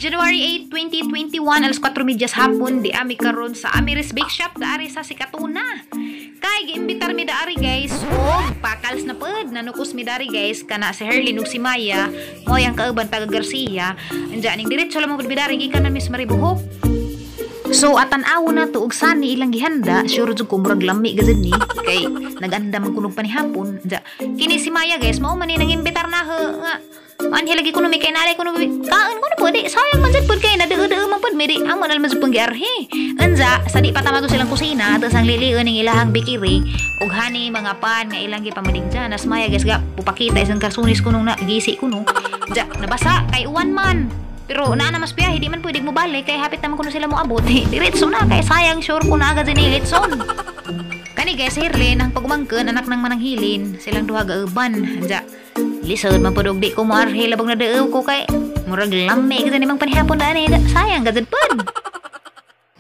January 8, 2021, alas 4:30 sa hapon, di ami karon sa Amiris Bake Shop, daari sa Sikatuna. Kay giimbitar mi daari guys, og pakals na pod, nanukos mi dari guys, kana si Herlin ug si Maya, mo yang kauban taga Garcia. Anja ning diretso lang mo dari gikan na Miss Maribuhok. So atan-aw na to og sani ilang gihanda, sure jud ko murag lami gazud ni kay naganda man kunog panihapon. Anja kini si Maya guys, mao man ni nangimbitar na ho nga anhi lagi kuno mi kay nalay kuno kaon kuno po di sayang man jud pud kay nadeu-deu man pud mi di amo na man jud pud giarhe. Anza sa di pa tama to silang kusina ato sang lilion ning ilahang bikiri ug hani mga pan nga ilang gipamanigja. Nas Maya guys ga pupakita isang karsunis kuno na gisi kuno. Anja nabasa kay uwan man. Pero naa na mas biyahe, di man pwede mo balik kay hapit naman kuno sila mo abot. Diretso na kay sayang sure ko na agad ni litson. Kani guys, Herlin ang pagumangkon anak ng mananghilin, silang duha gauban. Anja lisod man pud og di ko moarhe labog na deuw ko kay murag lami gid ni mang panihapon dani. Sayang gazud pud.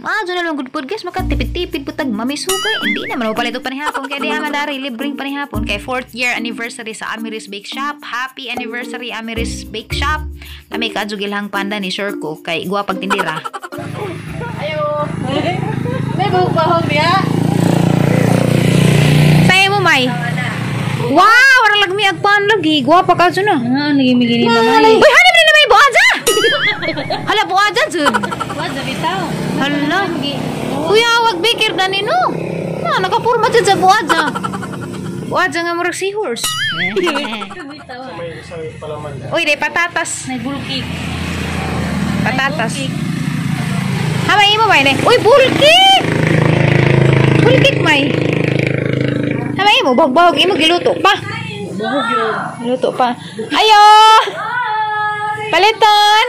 Maadyo na lang gud pud guys, makatipid-tipid pud tag mamiso kay hindi naman mo palit og panihapon kay di man dari libreng panihapon kay 4th year anniversary sa Amiris Bake Shop. Happy anniversary Amiris Bake Shop. Lami ka adyo gilhang panda ni sure ko kay guwapag tindira. Ayo. May buhok niya. Sayo mo may. Wow, wala lagmi agpan lagi. Guwapa ka adyo na. Ah, nagimigini na may. Uy, hani man na may buaja. Hala buaja jud. Buaja bitaw. Hala. Kuya, wag bikir na nino. Na, nakapurma dyan sa buaja. Buaja nga murag seahorse. Uy, day patatas. May bulkik. Patatas. Ha, may imo may. Uy, bulkik! Bulkik may. Ha, may imo. Bahog-bahog imo. Giluto pa. Giluto pa. Ayo! Paliton!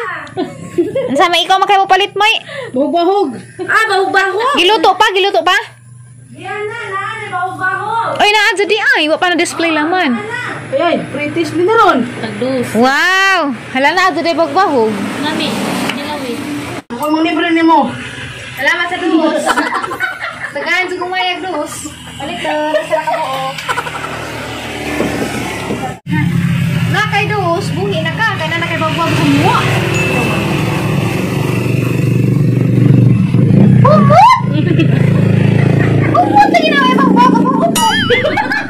Unsa may ikaw makay mo palit may? Bahog-bahog. Ah, bahog-bahog. Giluto pa, giluto pa. Diyan na, naa bahog-bahog. Oy, naa jud di ay, wa pa na display lang man. Ay, British ni ron. Tagdos. Wow, hala na jud ay bahog-bahog. Nami, nilawi. Ako mo libre nimo. Salamat sa dos. Tagaan jud kumayag dos. Paliton, sa ka buok. Na kay dos, buhi na ka kay na kay bahog-bahog sa muwa. Humot! Humot lagi na may bahog-bahog bahog.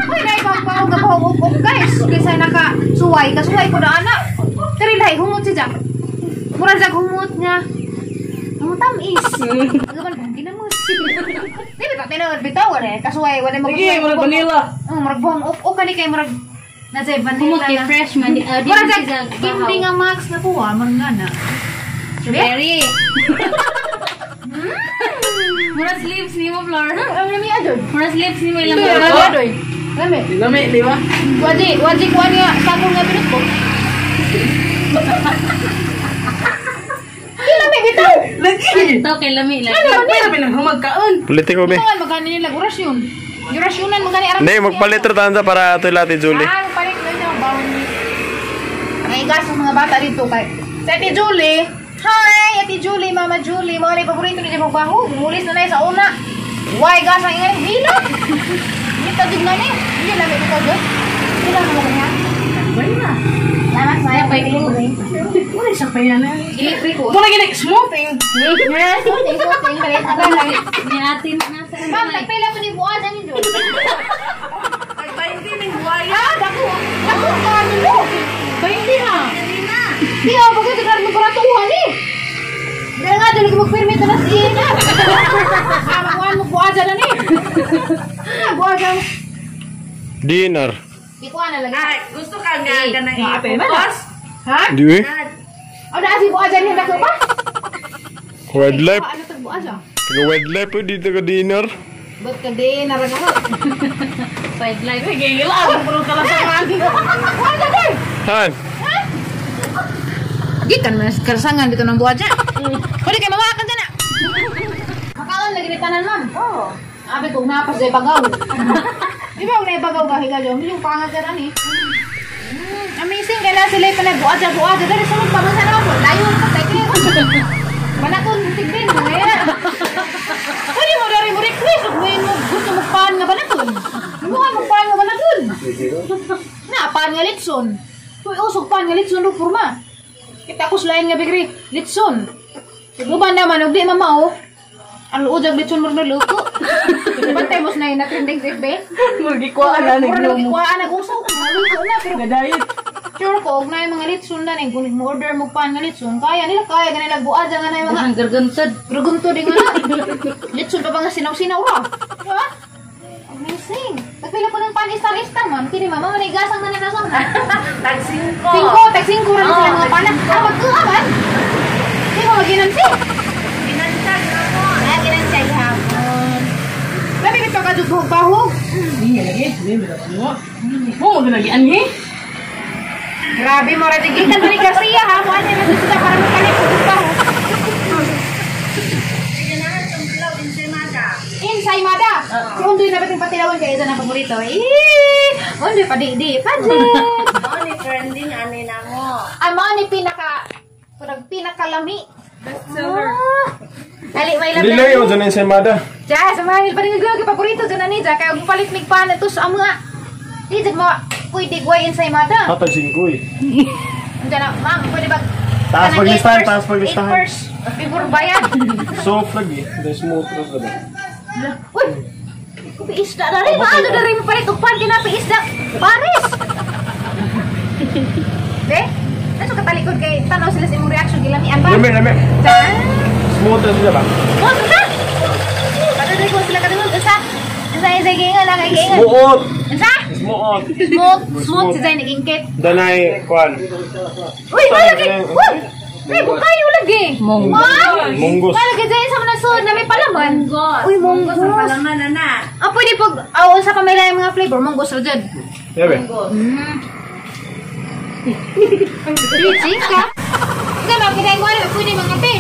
Uy, na bahog-bahog bahog guys. Kaysa naka suway, kasuway ko na anak. Pero lahi humot si Jack. Mura jag humot niya. Ang tamis. Agaman kung ginamos. Di ba tinuod bitaw eh kasuway wala mo. Sige, murag vanilla. Oh, murag buhong ok kani kay murag na jay vanilla. Humot kay fresh man di. Murag jag hindi nga max na kuha murag nga na. Strawberry. Murag sleeves ni mo, Flor. Ang lami adon. Murag sleeves ni mo ilang adoy. Lami. Lami, di ba? Wadi, wadi kuha niya sakong nga pinot ko. Di lami bitaw. Lagi. Ito kay lami lagi. Ano Pero pinagmagkaon. Politiko be. Ito magkano nila orasyon. Orasyonan magkano aram. Hindi, magpalit ra tansa para ato lati Julie. Ah, magpalit na niya bawon ni. Ay gas mga bata dito kay. Sa Ate Julie. Hi, Ate Julie, Mama Julie. Mo ni paborito ni Bahog. Mulis na sa una. Why gas ang ingan hila. Hindi ta jud na ni. Hindi lami ko jud. Hindi lang mo kanya. Wala. Salamat sa pa Wala sa pa yan. Electric ko. Wala gini smoothing. Yes, smoothing, smoothing. Palit na. Ni atin na sa. Ma'am, tagpila mo ni buwan ani jud. Tag 20 ning buhay. Ah, dako. Dako ka nimo. 20 ha. Di ah, bagay tagar mo karatuhan eh. Dahil nga, dahil magpirmi ito na si Ina. Ah, makuhaan mo buwaja na ni. Ah, buwaja. Dinner. Di ko na lagi. Ah, gusto ka nga ka ng ipukos? Ha? Di eh. O, naa si buwaja niya dako pa? Wildlife. Ano ito buwaja? Taga wildlife po dito ka dinner. Ba't ka dinner ako? Wildlife. Sige, ilang. Puro kalasangan. Buwaja, day! Han. Gikan man karasangan dito ng buwaja. Pwede kay mamakan dyan na. Makaon lagi ni tanan ma'am. Oo. Abi kung napas day bagaw. Di ba unay bagaw ka higa jom yung pangat ka ni. Amazing kay na sila pa na buwaja buwaja dali sulod pa man sa naman layo pa tay kay. Balakon tigden mo kaya. Pwede mo dari mo request ug mo gusto mo pan nga balakon. Mo mo pan nga balakon. Na pan nga litson. Uy usog pan nga litson ro porma. Kita tapos lain nga bakery, litson. Uban naman og di mama oh. Ang luod ang litson mo na luto. Bantay mo na na trending sa FB. Murgikuan na Murgikuan nag-uso. Maluto na pero Gadayit. Sure ko og na mga litson na ning kung mo order mo pan nga litson, kaya nila kaya ganila buad nga na mga Ang gargantad. Rugunto din nga na. Litson pa ba nga sinaw-sinaw ra? Diba? Amazing. Tagpila po ng pan istar-istar, ma'am. Kini mama, manigasang na nasang na. Tag 5. Singko, tag singko rin sila mga pana. Ah, magkuha man. Di mo maginansi. Ginansag na mo. Ah, ginansi ay hapon. Labi bito ka bahog-bahog. Hindi lagi. Hindi mo dapat mo. Mo lagi anhi. Grabe mo, Raja. Gikan ni Garcia, ha? Mukha niya nasa sila para magpalit og bahog. Ganahan tong vlog ensaymada. Ensaymada. Si Undoy na ba itong patilawan kaya ito na paborito? Eh, Undoy pa di pa di. Mao ni trending ani na mo. Ang mga ni pinaka, parang pinakalami. Bestseller. Ah, Ali, may Hindi lang yun, dyan yung semada. Ja, sa mga pa rin naglugi, paborito dyan na ni Ja. Kaya kung palit mig pa na to sa mga. Di, dyan mo, pwede guway ensaymada. Hatag singko eh. Diyan na, ma'am, pwede ba? Taas Kanang paglistahan, eight taas paglistahan. 8 first, before bayad. Soft lagi. Then smooth ra ba? Uy! Kupi isda na rin. Maano na rin mo palit og pan kinapi isda. Paris! Be? Naso katalikod kay tanaw sila sa imong reaction gilamian ba? Lami, lami. Sa? Smooth ra sila ba? Oh, sa? Patuloy ko sila kadungog usa. Unsa isa giingon lang kay giingon. Smooth. Unsa? Smooth. Smooth, smooth si Zay nag-ingkit. Danay, kuan. Uy, malaki. Uy! Ay, bukayo lagi. Munggos. Munggos. Malaki Zay sa mga sud na may palaman. Munggos. Uy, munggos. Ang palaman na. Ah, pwede pag aw unsa pa may laing mga flavor, munggos ra jud. Bebe. Sweet ka. Hindi, ma'am, kinahanglan wala, pwede mga te.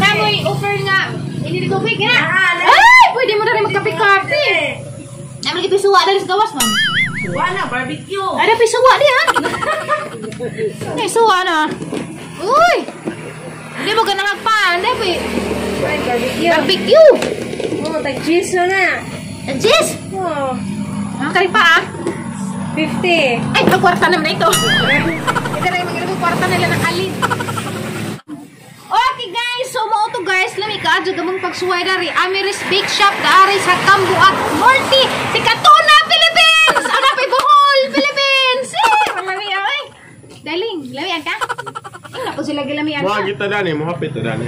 Kamoy offer nga, inilitubig na. Ay, pwede mo na rin magkape-kape. Ay, malagi pisuwa na rin sa gawas, ma'am. Wala barbecue. Ada pisuwa di, ha? Ay, suwa na. Uy! Hindi mo ganang pa. Hindi, pwede. Barbecue. Barbecue. Oh, tag cheese na. Jess! Oh, Ang karin pa, ah. 50. Ay, kwarta naman na ito. Ito na yung mga kwarta nila ng alin. Okay guys, so mao to guys, lami ka adyo gamong pagsuway dari Amiris Bake Shop dari sa Cambuak Norte, si Katuna, Philippines. Ana pa Bohol, Philippines. Eh, lami ay. Daling, lami ka. Ingna po sila gilamian Mga ka. kita dani, mo hapit ta dani.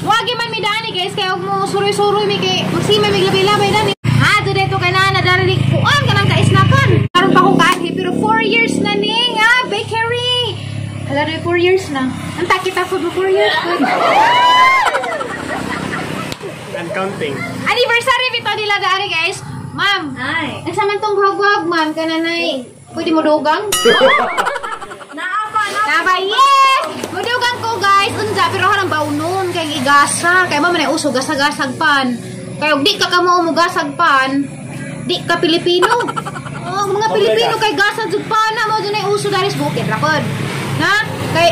Wagi man mi dani guys, kay og mo suroy-suroy mi kay magsima mi labay-labay dani. Ah, do dito kay nana dari kuan kanang kaisnakan. Karon pa ko kaanhi pero 4 years na ni nga bakery. Hala na 4 years na. Ang kita food mo 4 years po. And counting. Anniversary bito nila dari guys. Ma'am, Ay. ang sa man tong hog-hog ma'am kananay pwede mo dugang? Naa pa na. Naba, yes! Mudugang ko guys, unsa pero harang baunon kay igasa. Kay mama na uso gasa-gasag pan. Kay og di ka kamo mo gasag pan, di ka Pilipino. Oh, mga Pilipino kay gasa jud pan na mo jud nay uso dari sa bukid ra pod. Na? Kay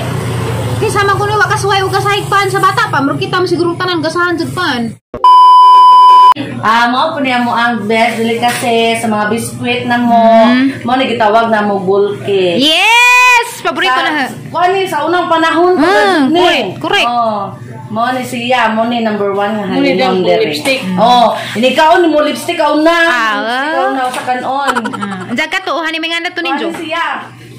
kay sama ko ni wa kasuway og gasahig pan sa bata pa, murag kita mo siguro tanan gasahan jud pan. Ah, mao po niya mo ang best delicacy sa mga biskwit na mo. Mo ni gitawag na mo bulke. Yes! Paborito na. Kuan ni sa unang panahon pa ni. Correct, correct. Oh. Mo ni siya, mo ni number 1 nga Mo ni halinon daw dere. lipstick. Oh, inikaon ni mo lipstick kaon na. Ah. Lipstick kaon na sa kanon. Ah, Andiyan ka to, hani may nga na to Kuan ninyo. ni siya.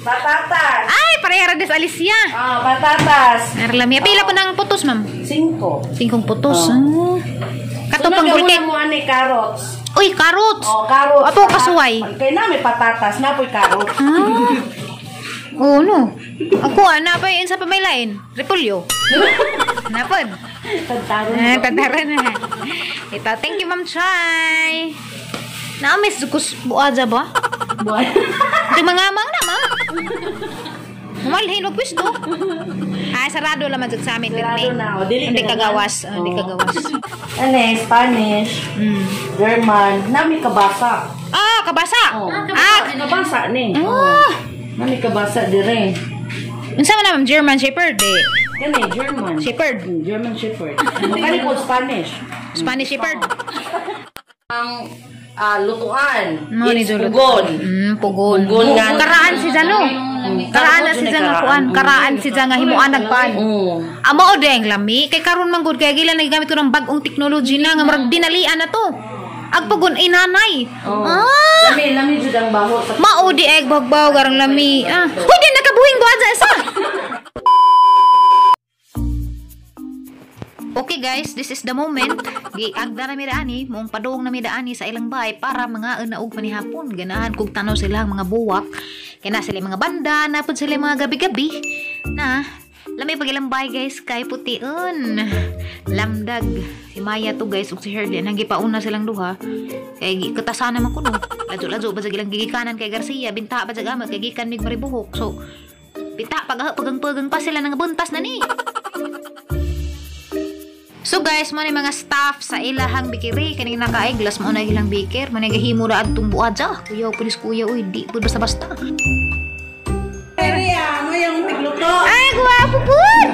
Patatas. Ay, pareha ra des Alicia. Ah, patatas. Narlamia. Pila po ng putos, ma'am? 5. Singkong putos. Oh. Ah. Katong pang Sunod mo ani carrots. Uy, carrots. Oh, carrots. Apo kasuway. Kay na may patatas na po'y carrots. Ah. Oo, no. Ako, ana pa yun sa pamaylain. Repolyo. Napod. Tagtaron. Ah, tataran na. Ito, thank you, Ma'am Chay. Na-miss ko buaja ba? Buhay. Ito mga amang na, ma'am. Malhin og pwesto. Ah, sarado laman jud sa amin. Sarado na. O, dili Hindi ka kagawas. naman. Hindi Oo. kagawas. Ano eh, Spanish, German, nami kabasa. Ah, kabasa. Oh. Ah, kabasa ni. Ah. Nami kabasa dire. Unsa man na, ma'am? German Shepherd eh. Yan eh, German. Shepherd. German Shepherd. Kani po Spanish. Spanish Shepherd. Ang Lutuan. Mo ni It's dulot. pugon. Pugon. Pugon nga. Karaan si Jano. Karaan na si Janga kuan. Karaan si Janga himuan nagpan. Amo o deng lami kay karon man gud kay gila nagigamit ko ng bag-ong technology na nga murag dinalian na to. Ag pugon inanay. Oh. Ah! Lami, lami jud ang baho sa Mao di egg bagbaw garang lami. Ah. Huy di nakabuhing buhat sa isa. Okay guys, this is the moment. Giagda na mi daani, moong padung na mi daani sa ilang bahay para mga og panihapon. Ganahan kog tanaw sila ang mga buwak. Kay na sila mga banda, na pud sila mga gabi-gabi. Na lami pag ilang bahay guys kay pution. Lamdag si Maya to guys ug si Herlin ang gipauna silang duha. Kay katasan naman kuno. Ladyo-ladyo ba sa ilang gigikanan kay Garcia, binta ba sa gamot kay gikan mig Maribuhok. So binta pag pagang-pagang pa sila nang buntas na ni. So guys, mo ni mga staff sa ilahang bikiri kaning nakaiglas mo na ilang baker, mo gahimo ra adtong buadja. Kuya, pulis kuya, uy, di pud basta-basta. Area, mo yung tigluto. Ay, gwapo pud.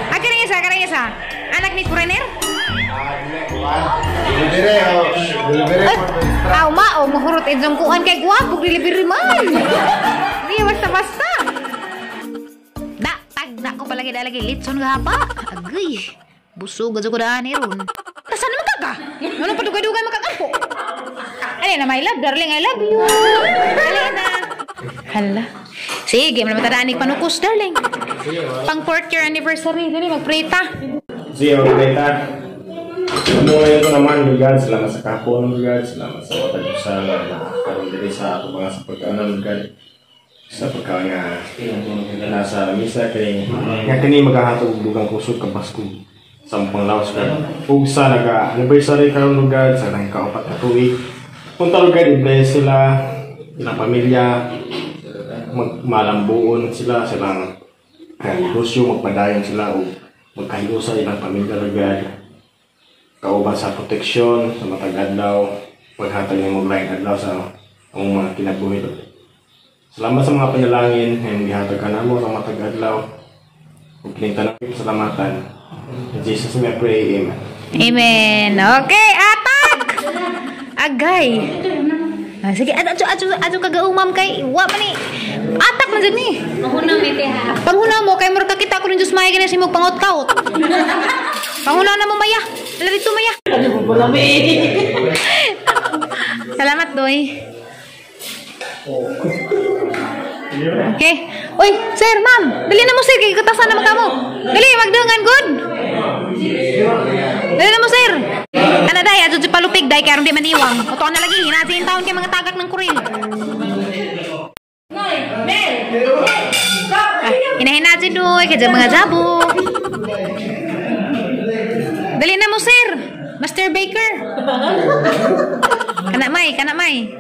Ah, kaning isa. Anak ni Kurener? Delivery. Aw, mao mahurot idzong kuan kay gwapo delivery man. Di basta-basta. Da, tagda ko palagi dalagi litson gahapa. Agay. Busog adto ko daan ron. Tasan naman ka ka? Ano pa dugay-dugay makakampo? Ano na, my love, darling, I love you. Dali na. Hala. Sige, malamatadaan ni panukos, darling. Pang 4th year anniversary, dali magpray ta. Sige, magpray ta. Ano ito naman, Lord God, salamat sa kapon, Lord God, salamat sa watag sa karon diri sa ato mga sa pagkaanan, Lord God. Sa pagka nga nasa misa kay nga kini maghahatag og dugang kusog kabaskog sa panglawas ka. Ug sa naga anniversary karon, Lord God, sa nang kaupat na tuig. Punta, Lord God, i-bless sila, ilang pamilya, magmalambuon sila, silang negosyo, magpadayon sila o magkahiusa ilang pamilya, Lord God. Kauban sa proteksyon sa matag adlaw, paghatag ng mga adlaw sa among mga kinabuhi, Lord. Salamat sa mga panalangin nga imong gihatag kanamo sa matag adlaw. Ug kining tanan pasalamatan. In Jesus name I pray, amen. Amen. Okay, atak. Agay. Ah, sige, adto adto adto kagaumam kay wa man ni. Atak man jud ni. Panghuna mi te ha. Panghuna mo kay murag kakita ko ning Diyos maya gani sa imong pangot-kaut. Panghuna na mo maya. Ala dito maya. Salamat doy. Okay. Uy, sir, ma'am. Dali na mo sir kay katasan na kamo. Dali magdangan good. Dali na mo sir. Ana day, adto sa palupig day kay aron di maniwang. Uto na lagi hinatin taon kay mga tagak ng kuril. Ah, hinahinatin doy kay mga jabo. Dali na mo sir. Master Baker. Kana may, kana may.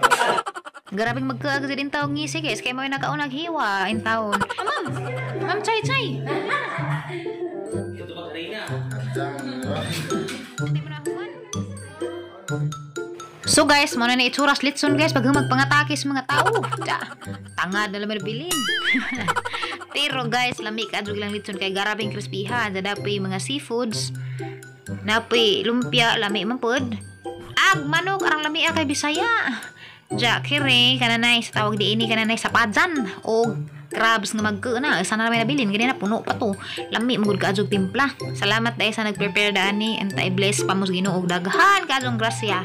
Grabing magkaag din taong ngisi guys kay mo nakaunag hiwa in taon. Ah, ma'am. Ma'am chay chay. So guys, mo na ni itsura sa litson guys pag magpangatake sa mga tao. Tangad na lang bilin. Pero guys, lami ka adto lang litson kay garabing crispyha, dadapoy mga seafoods. Napoy lumpia lami man pod. Ag manok arang lami kay Bisaya. Ja, kire kananay sa tawag di ini kananay sa padjan o crabs nga magka na sana na may nabilin gani na puno pa to. Lami magud ka adjog timpla. Salamat dahil sa nagprepare daani and ta bless pa mo sa Ginoo og daghan kaadjong grasya.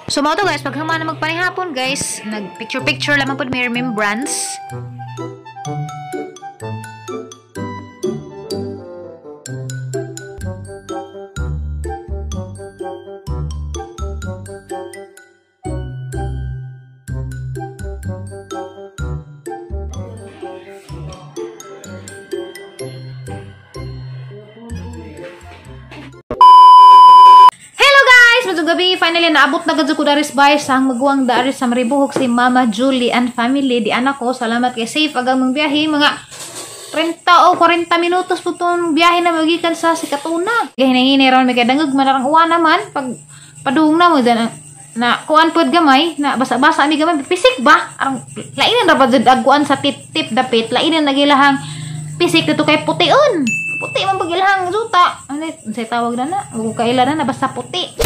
So mao to guys, pag human na magpanihapon guys, nag picture picture lamang pod may remembrance. Gabi, finally naabot na gadto ko daris bay sa ang maguwang daris sa Maribuhok si Mama Julie and family. Di anak ko, salamat kay safe agang mong biyahe, mga 30 o 40 minutos po tong biyahe na magikan sa Sikatuna. Gahinahinay ron may kadangog manarang uwan naman pag padung na mo dyan na kuan pod gamay na basa-basa ami gamay pisik ba arang lainan ra ba jud agkuan sa tip-tip dapit lainan nagilahang pisik dito kay pution. Puti man pag ilahang juta. Ano unsay tawag na na? Ug kaila na na basta puti.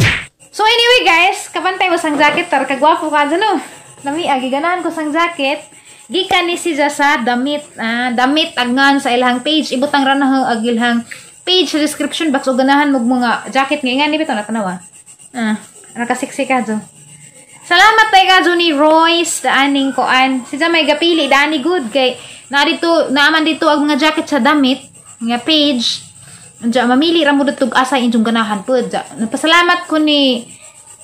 So anyway guys, kabantay mo sang jacket tar kagwapo ka dyan, no. Lami agi ganahan ko sang jacket. Gikan ni siya sa damit, damit agngan sa ilahang page. Ibutang ra na ang ilahang page sa description box ug ganahan mo mga jacket nga ingani bitaw na tanawa. Nakasiksi ka dyan. Salamat tay ka ni Royce daaning koan. Siya may gapili daani good kay na dito naaman dito ang mga jacket sa damit nga page. Diya, mamili ra mo dito asa inyong ganahan pud. Nagpasalamat ko ni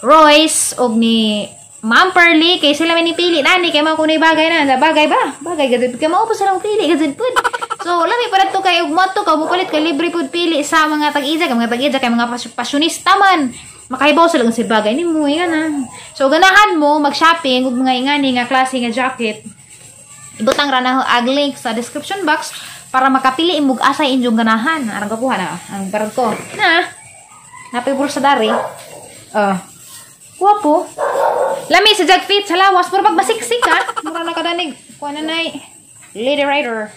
Royce og ni Ma'am Pearly kay sila may nipili nani kay mao kunoy bagay na. Bagay ba? Bagay gud kay mao pa silang pili gud pud. So lami pa radto kay ug moto ka mopalit kay libre pud pili sa mga tag-ija kay mga tag-ija kay mga pasyonista man. Makahibaw sila kung si bagay nimo nga na. So ganahan mo mag-shopping ug mga ingani nga klase nga jacket. Ibutang ra na ag link sa description box para makapili imong asa inyong ganahan. Arang kapuha na ang barag ko. Na. Napay bulsa dari. Oh. Guwapo. Lami sa jag fit sa lawas pero pag masiksik ha. Mura na kadanig. Kuha na nay. Lady Rider.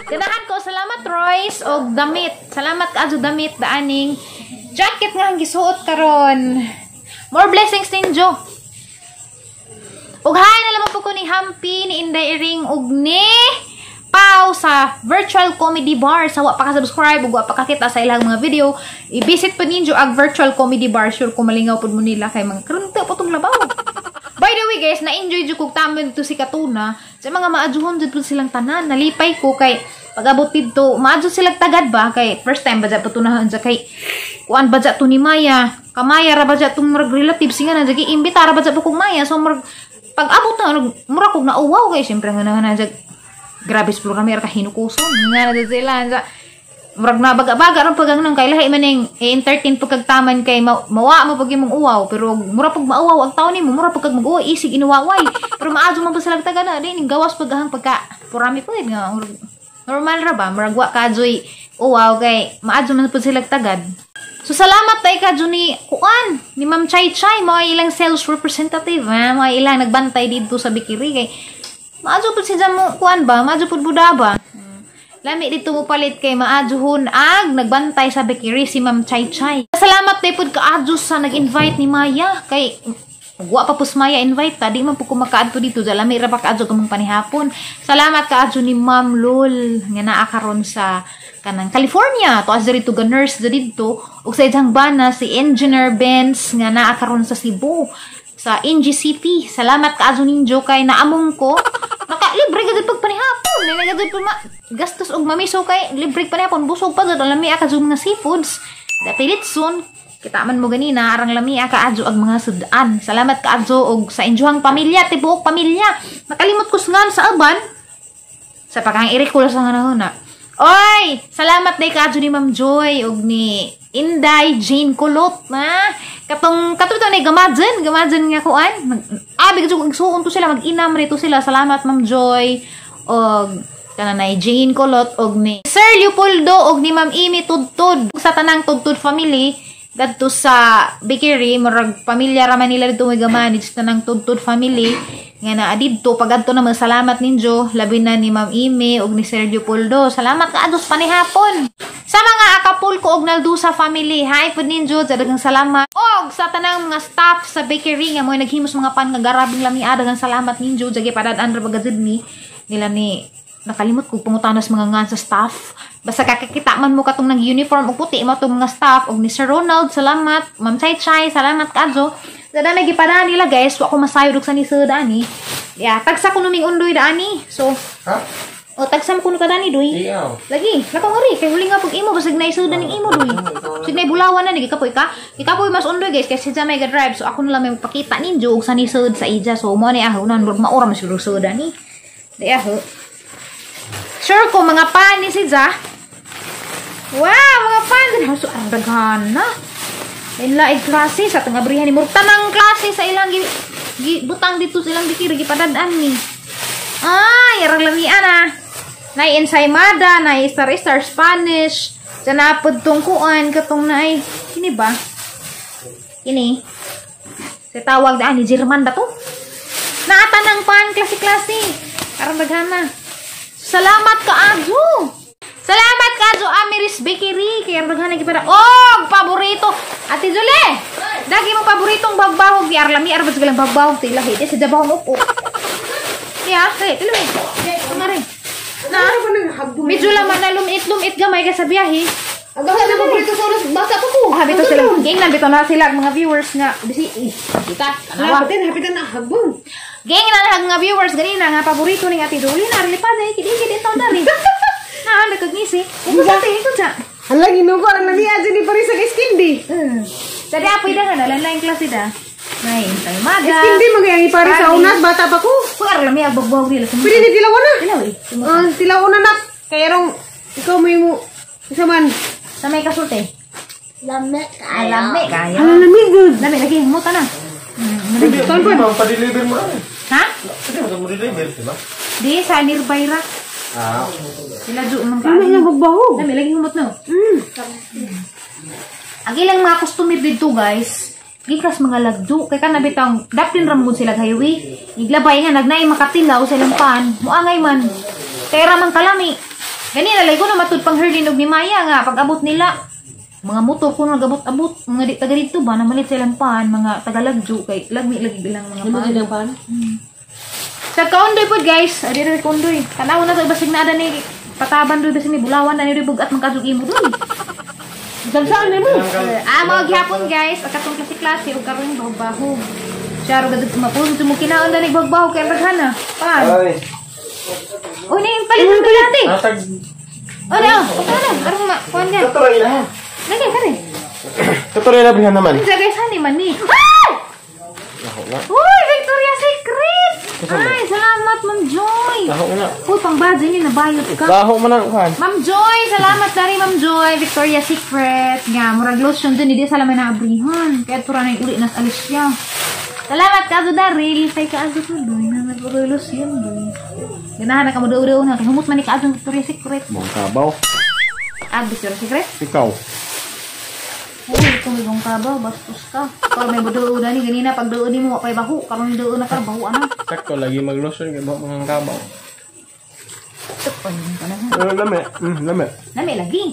Ganahan ko salamat Royce og damit. Salamat kaadyo damit daaning jacket nga ang gisuot karon. More blessings ninyo. Ug hi na lamang po ko ni Hampi, ni Inday Iring ug ni Pau sa Virtual Comedy Bar. Sa wa pa ka-subscribe ug wa pa kakita sa ilang mga video, i-visit po ninyo ang Virtual Comedy Bar. Sure ko malingaw pud mo nila kay mga karon ta po tong labaw. By the way guys, na-enjoy jud kog tama dito si Katuna. Sa mga maadyohon jud pud silang tanan. Nalipay ko kay pag-abot dito, maadyo silang tagad ba kay first time ba jud patunahan sa kay kuan ba jud to ni Maya. Kamaya ra ba jud tong murag relatives nga na jud imbita ra ba jud kog Maya. So murag pag-abot na murag kog nauwaw kay syempre nga na jud grabe sa kami ra kahinukuson nga na sila sa murag na baga-baga ron pag ang kay lahi man ning i-entertain pagkagtaman kay mawa mo pag imong uwaw pero mura pag mauwaw ang taon nimo mura pag mag-uwa isig inuwaway pero maadyo man pa sila taga na di ning gawas pag ahang pagka purami pud nga normal ra ba murag wa ka joy uwaw kay maadyo man pud sila tagad. So salamat tay ka ni kuan ni Ma'am Chay Chay mo ilang sales representative ha mo ilang nagbantay didto sa bakery kay maadyo pud siya mo kuan ba maadyo pud buda ba. Lami dito mo palit kay maadyohon ag nagbantay sa bakery si Ma'am Chay Chay. Salamat tay pud kaadyo sa nag-invite ni Maya kay wa pa pus Maya invite ta di man pud ko makaadto dito lami ra pa kaadyo kamong panihapon. Salamat kaadyo ni Ma'am Lol nga naa karon sa kanang California to as diri to ga nurse didto ug sa iyang bana si Engineer Benz nga naa karon sa Cebu sa NGCP. Salamat kaadyo ninyo kay naamong ko naka libre gud pag panihapon nila gud pa gastos og mamiso kay libre panihapon busog pa gud lami ka mga seafoods dapilit soon kita man mo ganina arang lami kaadyo ag mga sudan. Salamat kaadyo og sa inyohang pamilya tibuok pamilya nakalimot ko ngan sa uban sa pakang irikul sa nganahuna. Oy, salamat day kaadyo ni Ma'am Joy og ni Inday Jane Kulot na katong katuto ni gamajen nga kuan abi gud igsuon to sila mag-inam rito sila. Salamat Ma'am Joy og kananay Jane Kulot og ni Sir Leopoldo og ni Ma'am Amy Tudtud sa tanang Tudtud family gadto sa bakery murag pamilya ra man nila dito may gamanage tanang Tudtud family nga naa didto pagadto naman. Salamat ninyo labi na ni Ma'am Amy og ni Sir Leopoldo. Salamat kaadto sa panihapon. Sa mga Acapulco og Naldusa family, hi pud ninyo, daghang salamat. Og sa tanang mga staff sa bakery nga mo'y naghimos mga pan nga garabing lami, daghang salamat ninyo. Jagi padad-an ra bagad ni nila ni nakalimot kog pangutana sa mga ngan sa staff. Basta kakakita man mo katong nag-uniform og puti mo tong mga staff og ni Sir Ronald, salamat. Ma'am Chay Chay, salamat kaadyo. Dada may gipadaan nila guys, wa ko masayod og sa ni sir dani. Ya, tagsa ko numing undoy dani. So, ha? O tagsa mo kuno ka dani doy. Iyaw. Lagi, lakaw ngari kay huli nga pag imo basig na isudan ning imo doy. Sig na bulawan na ni gikapoy ka. Gikapoy mas undoy guys kay siya may ga-drive. So ako na lang may magpakita ninyo og sa ni sud sa ija. So mo ni aho nan murag maura man siguro sud ani. Di aho. Sure ko mga pan ni si Ja. Wow, mga pan din so ang daghan na. Lain klase sa tanga abrihan ni murag tanang klase sa ilang butang dito sa ilang bikiri gipadad-an ni. Ay, arang lamian ah. Nay ensaymada, nay star star Spanish. Diyan napod tong kuan katong naay. Kini ba? Kini. Sa tawag daan ni German ba to? Naata ng pan klase-klase. Arang daghana. Salamat kaadyo. Salamat kaso Amiris Bakery. Kaya daghan na para. Oh, paborito. Ate Zule. Dagi mo paboritong bagbahog di arlami arbas galang bagbahog ti lahi. Di sa jabahong upo. Ya, hey, tiloy. Pangare. Na, medyo laman na lumit-lumit gamay ka sa biyahe. Agahan na paborito sa oras bata pa ko. Ah, bitaw sila. Gingnan bitaw na sila ang mga viewers nga. Bisi, kita. Tanawa. Hapitin, hapitin na hagbon. Gingnan na ang mga viewers ganina nga paborito ning Ate Zule na rilipad ay kidi-kidi taw dari. Na, nagkagngisi. Kung sa ate, ikot sa. Hala ginugo ra na niya dyan pare sa iskindi. Dadi apoy da nga nalan klase da. Nay, tayo maga. Iskindi magayang ipare sa unas bata pa ko. Kung arlami ang bagbahog nila. Pwede ni tilaw na. Tilaw eh. Ah, tilaw na nak. Kaya rong ikaw may mo isa man. Sa may kasulti. Lame kayo. Lami kaya. Hala lami good. Lami lagi mo ta na. Pwede mo pa-deliver mo lang. Ha? Pwede mo mo-deliver, di ba? Di sa nearby ra. Ah. Sila ju man ka. Lami nga bagbahog. Lami lagi humot no. Ang ilang mga customer dito guys, gikas mga lagdo kay kana bitang daplin ra mo sila highway. Iglabay nga nagnay makatilaw sa ilang pan, muangay man. Kay ra man kalami. Gani na ko na matud pang herdin og ni Maya nga pag abot nila mga motor ko nagabot-abot mga di taga dito ba namalit sa ilang pan mga tagalagjo kay lagmi lagi ilang mga pan. pan. Sa kaundoy pod guys, adi ra kaundoy. Tanaw na to basig na ada ni pataban doy basig ni bulawan na ni bugat man kadug imo doy. Saan mo? Ah, mga gihapon guys, ang katong klase-klase ug karon bahog-bahog. Siya ro gadud mapulong mo kinaon na ni bahog-bahog kay daghan na. Pan. Ay. Uy, ni palit na dati. Natag. Oh, na. Pagkana, aron ma kuan niya. Tutuloy na. Lagi kare. Tutuloy na bihan naman. Unsa guys hani man ni? Ah! Ako na. Uy, Victoria's Secret! Ay, salamat Ma'am Joy. Ako na. Uy, pang budget ni nabayot ka. Baho mo na kan. Ma'am Joy, salamat dari Ma'am Joy, Victoria's Secret. Nga, murag lotion dun, hindi sa laman na abrihan. Kaya tura na yung uli nas Alicia. Salamat ka, Daryl. Kay ka, Azo, doy. Na, nagpuro lotion, doy. Ganahan na ka mo daw na. Kay humot man ni ka, Azo, Victoria's Secret. Mong kabaw. Ah, Victoria's Secret? Ikaw. Uy, kung may mong kabaw, bastos ka. Pero may budo na ni, ganina, pag doon ni mo, pa'y baho. Karon doon na ka, baho, ano. Sakto lagi mag-lotion kay baho mga kabaw. Tukon, Lami. Lami. Lami lagi.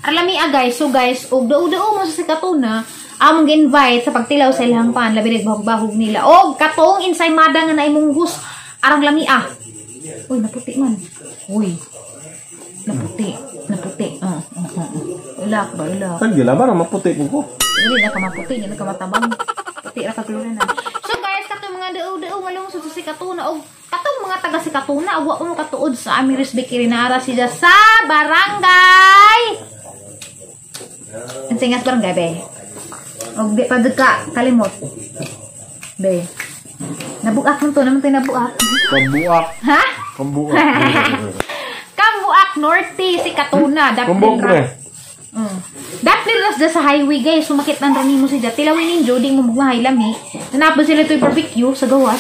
Arlami ah guys. So guys, og dao-dao mo sa Sikatuna, among gi-invite sa pagtilaw sa ilang pan, labi nagbahog-bahog nila. Og katong ensaymada nga naimong hus, arang lami ah. Uy, naputi man. Uy. Naputi. Naputi. Oh. Ilak ba, ilak. Tagila ba maputi ko ko. Dili na ka maputi, dili na ka matabang. Puti ra ka na. So guys, katong mga dao-dao malungsod sa Sikatuna og katong mga taga Sikatuna, wa mo katuod sa Amiris Bakery na ara siya sa barangay. Unsa barangay be? Og di pa ka kalimot. Be. Nabuak man to, naman tayo nabuak. Kabuak. Ha? Kabuak. Kambuak Norte, Sikatuna. Kumbok Daplin ra. Daplin ras sa highway guys, sumakit ang rani mo siya. Tilawin ninyo, di mo magmahay lami. Nanapon sila ito'y barbecue sa gawas.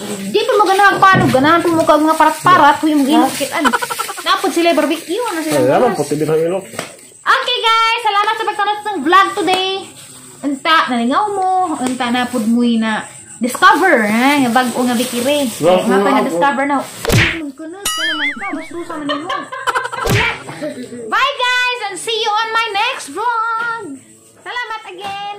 Di pa mo ganahan paano, ganahan po mo kag mga parat-parat, huy mo ginukit-an. Napon sila barbecue, ano sila. Ay, naman puti din ang ilok. Okay guys, salamat sa pagtanaw ng vlog today. Unta, nalingaw mo, unta na pud mo'y na discover, ha? Nga bag-o nga bikiri. Nga pa na discover na. Kunot ka naman ka, bastusa man nimo. Bye guys and see you on my next vlog. Salamat again.